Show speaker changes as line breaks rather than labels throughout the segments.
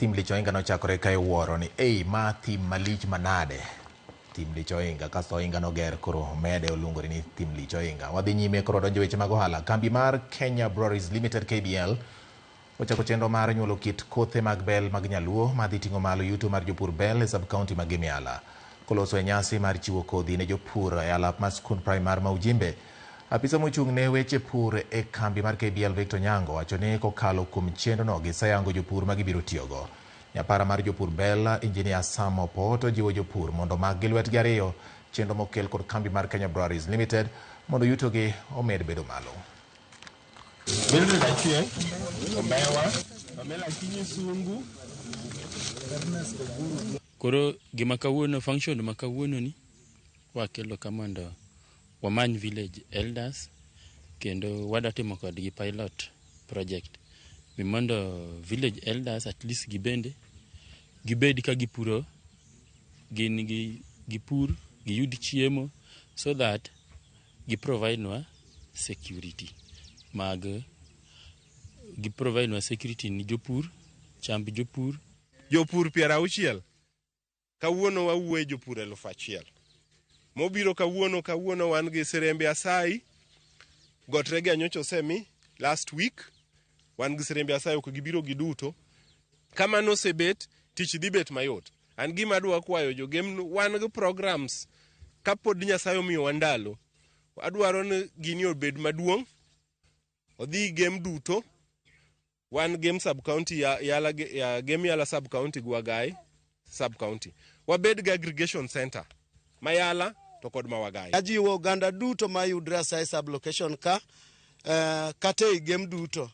Thim Lich Ohinga nochakore ka iwuoro ni ei ma thim malich manade. Thim Lich Ohinga kasto Ohinga noger koro omede oluongore ni Thim Lich Ohinga. Wadhi nyime koro donjo weche mag ohala. Kambi mar Kenya Breweries Limited KBL ochako chenro mar nyuolo kit kothe mag bel mag nyaluo madhi ting'o malo yuto mar jopur bel e sub-county ma Gemiala. Koloso e nyasi mar chiwo kodhi ne jopur e alap mar skund primar ma Ujimbe, apisa mochung' ne weche pur e kambi mar KBL Victor Nyango wacho ni kokalo kuom chenrono giseyango jopur ma gibiro tiyogo. Nyapara mar jopur bel, Engineer Sam Opot ojiwo jopur mondo omak gi lwetgi ariyo chenro mokel kod kambi mar Kenya Breweries Limited mondo yutogi omed bedo malo.
Mildred Achieng, Ombewa, Pamela Akinyi Sungu,
Koro gima kawuono function ma kawuono ni wakelo ka mondo wamany village elders kendo wadwa timo kodgi pilot project mi mondo village elders at least gibende gibed ka gipuro gin gi gipur giyud chiemo so that gi provide nwa security mag gi provide nwa security ni jopur chamb jopur.
Jopur 60 kawuono wawuoye jopur 1000 mobiro kawuono. Kawuono wan gi Serembe Asai Gotregi anyocha osemi last week wan gi Serembe Asai ok gibiro giduto. Kamano osebet tich dhi bet mayot. An gima adwa kwayo jogem, wan gi programs kapod Nyasaye omiyowa ndalo, adwaro ni gini obed maduong' odhi Gem duto. Wan Gem sub county ya, Yala, ya, Gem Yala sub county gi Wagai sub county wabed gi aggregation center ma Yala to kod ma Wagai.
Ajiwo oganda duto ma yudre Asai sub location ka kata ei Gem duto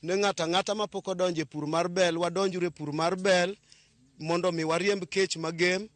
ne ng'ato ang'ata mapok odonjo e pur mar bel, wadonjuru e pur mar bel mondo mi wariemb kech ma Gem.